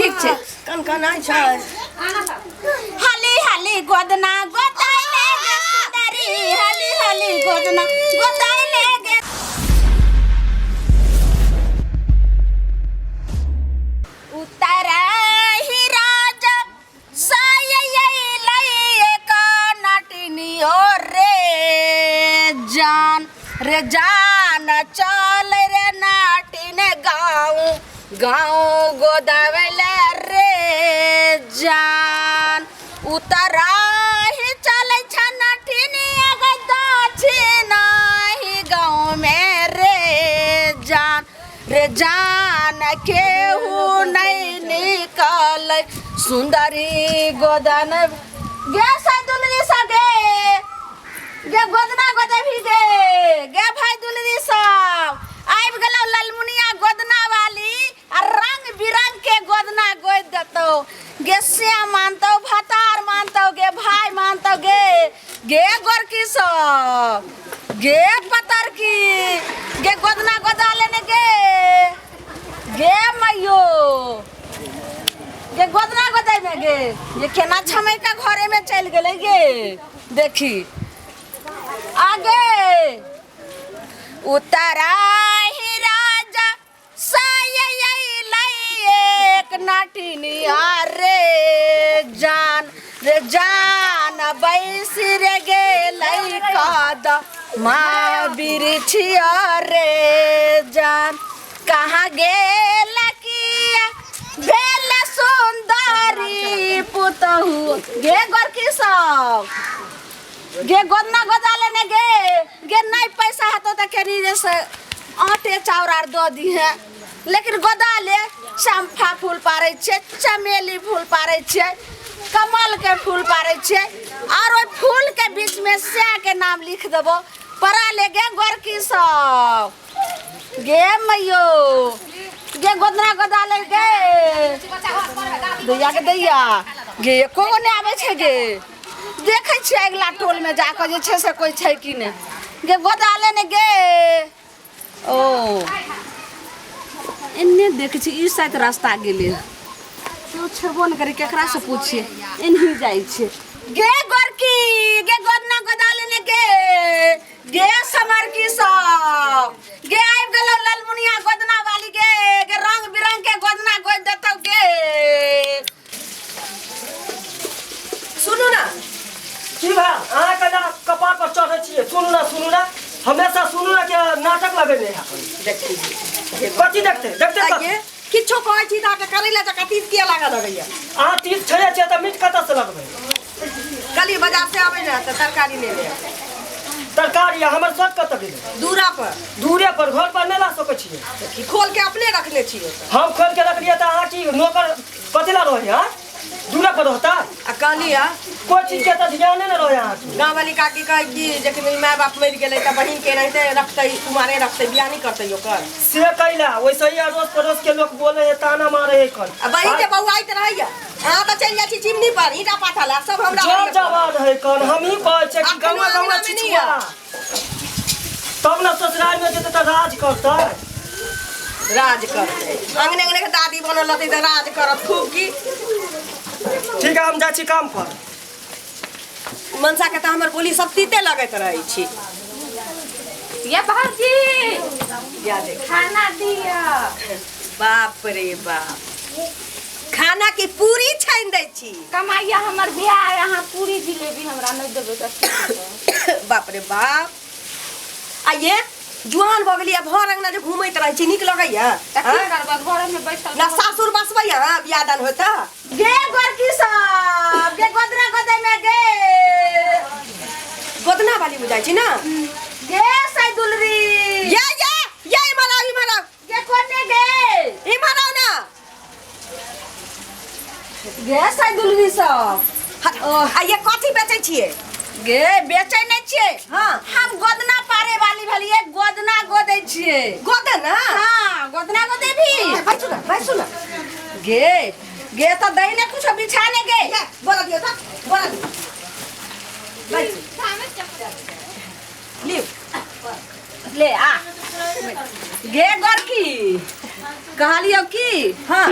ठीक छै। कनकनाइ छै। हाली हाली गोदना गोदाइले गे सुंदरी, हाली हाली गोदना गोदाइले गे। उतरा ही राजा रे जान रे जान चल रे नाटिन गाँव गाँव गोदावले रे जान। उतरा ही चलै छ नाटिन दक्षिण गाँव में रे जान रे जान केहू नहीं निकल सुंदरी गोदन गे साई दुलरी सब गे गे गोदना गोदभी गे गे भाई दुलरी सब आबि गेलौ ललमुनिया गोदना वाली आ रंग बिरंग के गोदना गोदि देतौ गे श्याम मानतौ भतार मानतौ गे भाई मानतौ गे गे गोरकी सब गे पतरकी गे गोदना गोदा लेने गे गे मैयो गे गोदना गोदाय में गे ये केना छमैका घरे में चलि गेलै गे देखी आगे उतरा ही राजा एक नाटिनिया रे जान रे जान बैसी रे गेलै कद मा बिरछिया रे जान कहाँ गेल किया भेल सुंदरी पुतहु गे गोरकी सब गे गोदना गोदा लेने गे गे नहीं पैसा हतो त केनी जे से आटे चाउर आर दऽ दिहे लेकिन गोदा ले चम्फा फूल पारै छियै चमेली फूल पारै छियै कमल के फूल पारै छियै और ओहि फूल के बीच में सैह के नाम लिख देबो परा ले गे गोरकी सब गे मैयो गे गोदना गोदा ले गे दैया के दैया गे एको गो नहि आबै छै गे देखै छियै अगिला टोलमे जाकऽ जे छै से कोइ छै कि नहि गे गोदा ले ने गे ओ एन्ने देखै छी ई शायद रास्ता गेलै केओ छेबो नहि करै केकरासँ पूछिए एनही जाइ छियै गे गोरकी गे गोदना गोदा लेने गे गे समरकी सब गे आबि गेलौ ललमुनिया गोदना वाली गे गे रंग बिरंग के गोदना गोदि देतौ गे। सुनू ना की भा अहाँ कना कपार पर चढ़ै छियै? सुनू ना, सुनू ना, हमेशा सुनू ना के नाटक लगेने है। कथी देखते देखते आइए किछो कहै छी तऽ अहाँके करैला जकाँ तीत किया लागऽ लगैया? अहाँ तीत छैये छियै तऽ मीट कतऽ से लगबै? कहलियै बाजार से आबै ने तऽ तरकारी ले लेब। तरकारी आ हमर शर्ट कतऽ गेलै? दूरा पर। दूरे पर, घर पर नहि ला सकै छियै। की खोल के अपने रखने छियै? हम खोल के रखलियै तऽ अहाँ की नौकर कथी ला रहै? हाँ दूरा पर रहता। आ कहलियै कोइ चीज के तऽ ध्याने नहि रहै अहाँके। गाँव वाली काकी कहै कि जे कि माय बाप मरि गेलै तऽ बहिन के एनाहिते रखतै, कुमारे रखतै, बियाह नहि करतै ओकर। से कैला वैसे ही अड़ोस पड़ोस के लोग बोले है, ताना मारे है कन। आ बहिन के बौआइत रहैया, अहाँ तऽ चलि जाइ छी चिमनी पर ईंटा पाथल आ सब हमरा जब जवान है कन हम ही कहै छियै कि अखनो गाँव गाँव अंगना मे नहि छिछुआ तब ने ससुराल में जेतै तऽ राज करतै। राज करतै अंगने अंगने के दादी बनल रहतै तऽ राज करत खूब। की ठीक है, हम जाइ छी काम पर। मनसा के तऽ हमर बोली सब तीते लगैत रहै छी। ये भौजी या देख खाना दिया। बाप रे बाप, खाना की पूरी छानि दै छी। कमाइया हमर बियाह है, अहाँ पूरी जिलेबी हमरा नहि देबै तऽ की हेतै? बाप रे बाप, आ ये जुआन भऽ गेलियै भर अंगना जे घूमैत रहै छी, नीक लगैया? तऽ की करबै, घरे में बैठल ना सासुर बसबैया बियाह दान होय तऽ? गे गोरकी सब गे गोदना गोदै में गे गोदना वाली बुझाइ छी ना गे साई दुलरी ये ये ये इम्हर आउ, इम्हर आउ। गे कोने गे इम्हर आउ ना गे साई दुलरी सब। हट, आ ये कथी बेचै छियै? गे बेचै नहि छियै। हाँ। हम गोदना पारे वाली भेलियै, गोदना गोदै छियै। गोदना? हाँ गोदना गोदै भी। बैसू ना, बैसू ना। गे गे तऽ दै ने कुछो बिछा ने गे। ये बोला दियौ तऽ, बोला दियौ। बैसू। लिउ। ले आ गे गोरकी कहलियौ की हाँ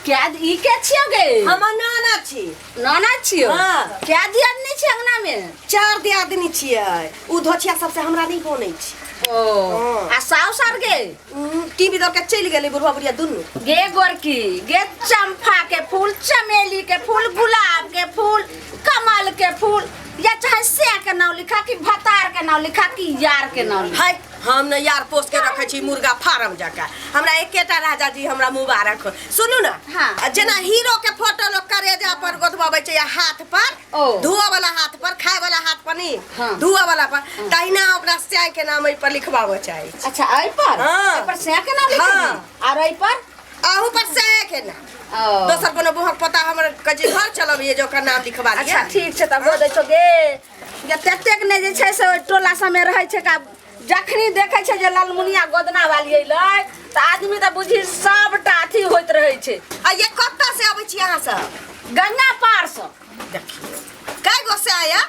क्या ई के छियौ गे हमर नाना छी नाना छियौ हाँ। क्या दियादनी छी अंगना में चार दियादनी छियै उ धोछिया सबसे हमरा नहि बनै छै ओ हाँ। आ साउ सार गे टीवी दऽ के चलि गेलै बुढ़वा बुढ़िया दुनू गे गोरकी गे चंपा के फूल चमेली के फूल गुलाब के फूल कमल के फूल या चाहे से के नाम लिखा कि भतार के नाम लिखा कि यार के नाम लिखा हाय हम ने यार पोस के रखे छी मुर्गा फार्म जकाँ हमरा एकेटा राजा जी हमरा मुबारक हो सुनू ना हाँ। आ जेना हीरो के फोटो लोग करेजा पर गोदबाबै छै या हाथ पर ओ। धुआ वाला हाथ पर खाए वाला हाथ पर नहीं हाँ। धुआ वाला पर तहिना ओकरा श्याम के नाम एहि पर लिखबाबऽ चाही अच्छा एहि पर हाँ। एहि पर से के नाम लिखी हाँ। और एहि पर अहू पर श्याम के नाम ओ। दोसर कोनो बुहक पता हमर कजी घर चलबियै जे ओकर नाम लिखबा दियै अच्छा ठीक छै तब दै छौ गे गे ततेक नहि जे छै से ओहि टोला सबमे रहै छै का जखनी देखै छै जे लालमुनिया गोदना वाली अयलै तऽ आदमी तऽ बुझी सबटा अथी होइत रहै छै आ ये कतऽ से अबै छी अहाँ सब गंगा पारसँ देखियौ कै गो से आया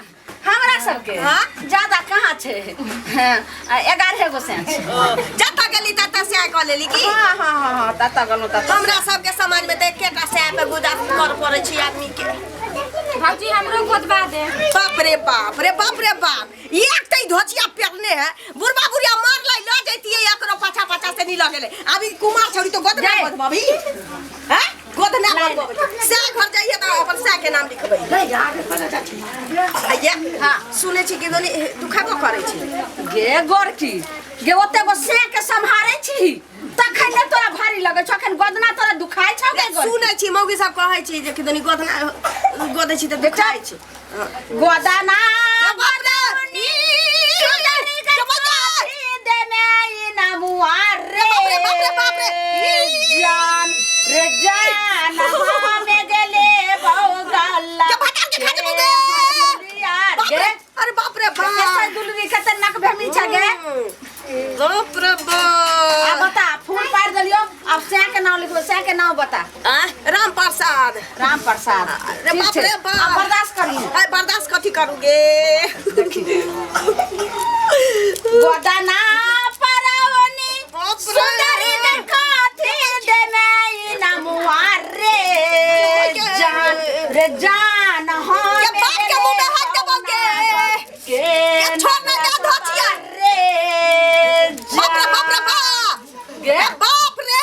हमरा सबके हाँ? ज्यादा कहाँ छै हाँ, 11 गो से छै जतऽ गेली ततऽ से कऽ लेली की हाँ हाँ हाँ हाँ ततऽ गेलहुँ ततऽ हमरा सबके समाज में तऽ एकेटा से पे गुजार कर पड़ै छै आदमी के भौजी हमरो गोदबा दे बाप रे बाप रे बाप रे बाप एक तऽ ई धोचिया पेरने है बुढ़बा बुढ़िया मारलै लऽ जैतियै एकरो पाछा पाछा से नहीं लऽ गेलै अभी कुमार छौड़ी तो गोदना जाय। गोदबी हैं गोदना गोदबी से घर जाइए तऽ अपन सै के नाम लिखबै आइए हाँ। सुनै छी कि दोनी दुखाबो करै छै गे गोरकी गे ओते गो से के सम्हारे छी तखन ने तोरा भारी लगै छौ अखन गोदना तोरा दुखाइ छौ गे गोरकी सुनै छी मौगी सब कहै छी जे कि दोनी गोदना गोदै छी तऽ दुखाइ छै गोदना बाप रे! गोदनी सुंदरी के जबरदस्त! दे में ई नमुआ रे बाप रे, बाप रे, बाप रे! ई! जान रे जान हमें गेले बहुगल्ला के भटार के खा जेबौ गे! यार बाप गे रे अरे बाप रे बाप कैसे दुलरी खतरनाक भेमी छ गे बाप रे अब बाप बता फूल पार दिलियो अब सै के नाम लिखबो सै के नाम बता आ, राम प्रसाद राम प्रसाद अरे ठीक बाप छै। रे बाप अब बर्दाश्त करी अरे बर्दाश्त कथी करूगे गोदना परवनी बाप रे। सुंदरी के काथी दे में नमुआ रे जान रे जान हम के बाप के मुंह में हाथ देबौ गे। के के छोड़ ना जा धोतिया। रे बाप रे बाप रे बाप गे बाप रे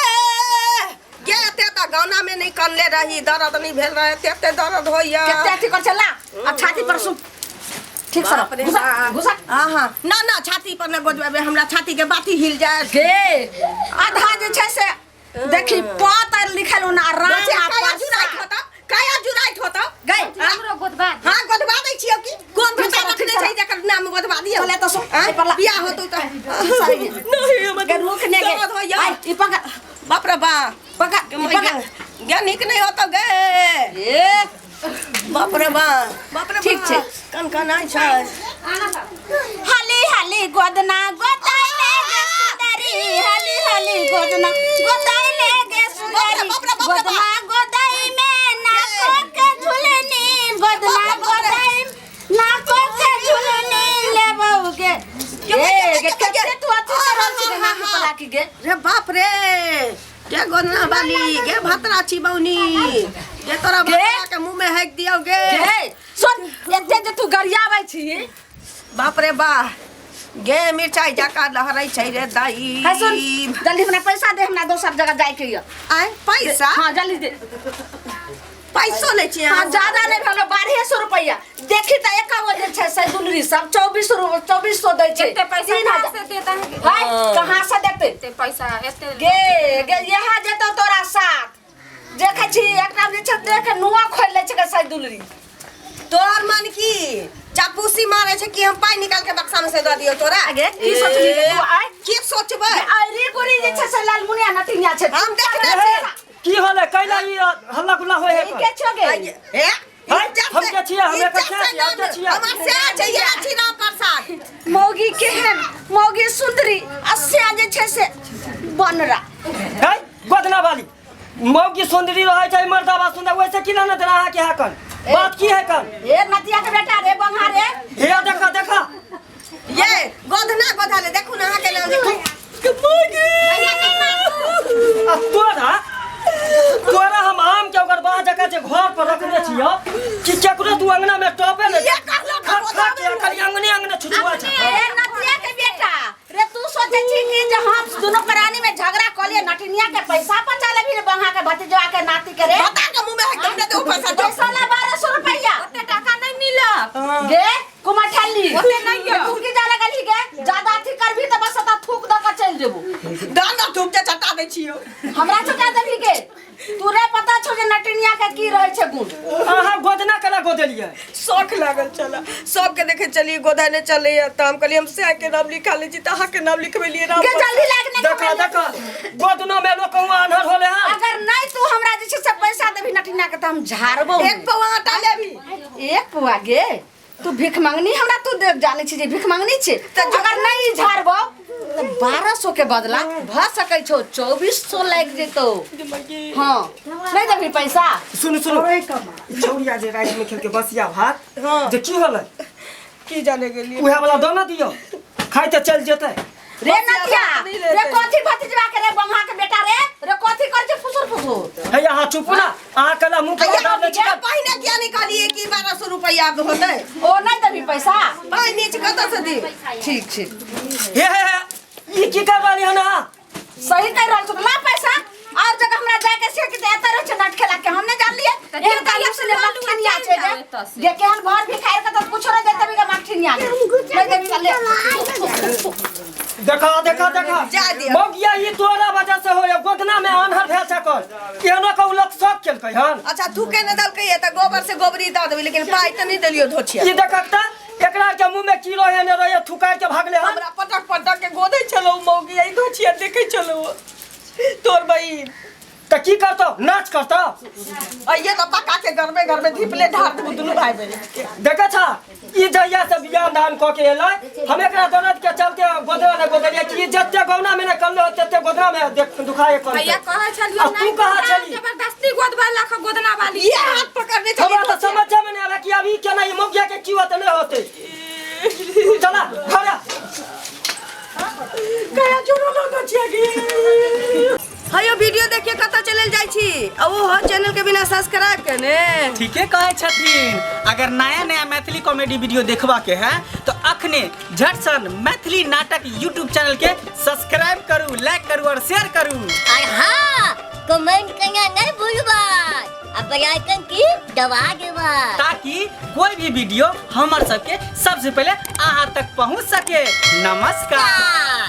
गे एते तऽ गाना में नहीं कनले रही दर्द नहीं भेल रहे एते एते दर्द होइया कते अथी कर चला अब छाती पर सु ठीक से बाप रे घुसा बाप। घुसा हाँ हाँ ना ना छाती पर ना गोदबे हमरा छाती के बाती हिल जाए गे आधा जे छै से देखी पत आर लिखल ओना राम बच्चे, आ काया जुराइत प्रसाद। होता काया जुराइत होता गई हमरो गोदबा दे हाँ गोदबा दै छियौ की कोन ठीक भाषा छै, रखने ठीक छै छै। जकर नाम गोदबा दियौ चले तऽ सो, आँय, एहि पर ला। बियाह होतौ तऽ सही। नहीं हमर गे रुक ने गे दर्द होइया आइ, ई पकड़ बाप रे बाप पकड़ ई पकड़ गे नीक नहीं होतौ गे ए बाप रे बाप बाप रे ठीक बाप। छै। कन कन आइ छै आना तऽ हाली हाली गोदना गोदाइले गे सुंदरी हाली हाली गोदना गोदाइले गे सुंदरी बाप रे, बाप रे, बाप रे। गोदना गोदाई में नाको के झुलनी गोदना बाप रे, बाप रे। गोदाई नाको के झुलनी लेबौ गे ए गे कते तू अथी से रहल छी गे नाक पला की गे रे बाप रे गे गोदना बाली गे भातरा छी बौनी गे तोरा गे? भातरा के मुंह में हेक दियौ गे गे सुन एते जे तू गरियाबै छी बाप रे बा गे मिरचाई जका लहरै छै रे दाई है सुन जल्दी हमरा पैसा दे हमरा दोसर जगह जाय के यऽ आय पैसा हाँ जल्दी दे पैसो लै छी हाँ अहाँ ज्यादा नहीं भेलो 1200 रुपया देखी तऽ एक गो जे छै से दुलरी सब 2400 दै छै एते पैसा तीन कहाँ हजार। से देता है है कहाँ से देतै एते पैसा एते गे गे यहाँ जेतौ तोरा साथ देखै छी एकरा जे छै देख नुआ खोलि लै छै गे से दुलरी तोहर मन की चापूसी मारे छै कि हम पाई निकाल के बक्सा में से दऽ दियौ तोरा गे की सोचली गे तू आय की सोचबै अरे गोरी जे छै से लालमुनिया नटिनिया छै हम देखने छी की होलै कैला ई हल्ला गुल्ला होय है ई के छौ गे हे हैं? हम के छियै? हम एकर से छियै, हम के छियै? हमर से छै इएह छी राम प्रसाद मौगी केहन मौगी सुंदरी आ से जे छै से बनरा है गोदना वाली मौगी सुंदरी रहै छै मर्दाबा सुंदर वैसे की ना देना अहाँ के हाकन बात की है कन ए नतिया के बेटा रे बंगा रे हे देखा देखा ये गोधना गोधा ले देखू ना अहाँ के नाम देखू मौगी आ तोरा तोरा हम आम के ओकर बाह जकाँ जे घर पर रखने छियो कि केकरो तू अंगना में टपे ने ये कहलो खा खा के खाली अंगने अंगने छुछुआ छ। ए नतिया के बेटा रे, तू सोचे छी कि जे हम दोनों प्राणी में झगड़ा क लिए नटिनिया के पैसा बचा लेबी रे बंगा के भतीजवा के नाती के रे? बता के मुंह में एकदम दे दो पैसा। पैसा ला 1200 रुपया। ओते टाका नहीं मिलत। गे कुमाठली ओते नहीं यौ। तू की जा लगली गे? ज्यादा अथी करबी त बस त थूक द के चल जेबो। दाना थूक के चटा दै छियो। हमरा चटा देबी गे तू रे? पता छौ जे नटिनिया के की रहै छै गुण। अहाँ गोदना केना गोदलियै? शौक लागल छला, सबके देखे चलिए गोधने चले, त हम कहलिए हम सैया के नाम लिखा ले छी, त अहाँ के नाम लिखबेलिए राम। गे जल्दी लागने। देखा देखा, गोदनो में लोग कहूँ आन्हर होले हन। अगर नहीं तू हमरा जे छै से पैसा देबी नटिनिया के त हम झाड़बो। एक पौआ आटा लेबी। एक पौआ गे? तू भीख मंगनी हमरा तू जानै छी जे भीख मंगनी छै। त अगर नहीं झाड़बो त 1200 के बदला भ सकै छौ 2400 लागि जेतौ। हाँ, नहीं देबी पैसा? सुनू सुनू, छौरिया जे राति में खेल के बसिया भात हाँ। जे की होलै? की जाने गेलिए। उहे वाला दऽ न दियौ, खाइ तऽ चलि जेतै। रे बसिया नतिया भात नहि लेतै। रे कथी भतीजवा के रे बंगा के बेटा रे, रे कथी कर छै फुसुर फुसुर? हे अहाँ चुपू ना, अहाँ केना मुँह के भैया, उतार दै छी? पहिने किया नहीं कहलिए कि 1200 रुपया होतै? ओ नहीं देबी पैसा? पाइ नहि छै, कतऽ से दी? ठीक छै। हे हे हे, ई की कर रहली हन अहाँ? सही कह रहल छौ, ला पैसा। और जगह हमरा जाय के छै कि एतऽ रहै छै नट खेला के हम नहीं जानलिए। तऽ एहन काली से मखनिया छै जाउ एतऽ से। जे केहन घर भिखारि के तऽ कुछो नहीं देतै के मखनिया के नहीं देबी तऽ ले। देखा देखा देखा। जा दिअ। मौगिया, ई तोरा वजह से होय गोदना में आन्हर भेल सकल, एहनो कहू लोक सब केलकै हन। अच्छा, तू के ने देलकै तऽ गोबर से गोबरी दऽ देबै, लेकिन पाइ तऽ नहि देलियो धोछिया। ई देखक तऽ एकरा के मुंह में की रहे ने रहे, थुकाइ के भागले हन। हमरा पटक पटक के गोदै छलौ मौगी, ई धोछिया देखै छलौ तोर बहिन। तऽ की करतौ? नाच करतौ? अइये तऽ पका के घरमे घरमे धीपले ढार देबू दुनू भाई बहिन के। देखै छा, ई जहिया से बियाह दान कऽ के एलै, हम एकरा दर्द के चलते गोदरा ने गोदलियै कि ई जते गौना में ने करले हो तते गोदरा में देख दुखाए कर। भैया कहै छलियो आ तू कहाँ छली? जबरदस्ती गोदबा लख गोदना वाली। ये हाथ पकड़ने छली। हमरा तऽ समझ में नहीं आवे कि अभी केना ई मौगिया के की होते नहीं होते। चला घर आ। कया जोरो लग छिया गे। हयो वीडियो देखिए कतऽ चलल जाइ छी आ ओ चैनल के बिना सब्सक्राइब केने। ठीके कहै छथिन, अगर नया नया मैथिली कॉमेडी वीडियो देखबा के है तो अखने झटसन मैथिली नाटक यूट्यूब चैनल के सब्सक्राइब करू, लाइक करू और शेयर करू। और हाँ, कमेंट करना नहीं भूलबा आ बेल आइकन की दबा देबा, ताकि कोई भी वीडियो हमर सबके सबसे पहले अहाँ तक पहुँच सके। नमस्कार।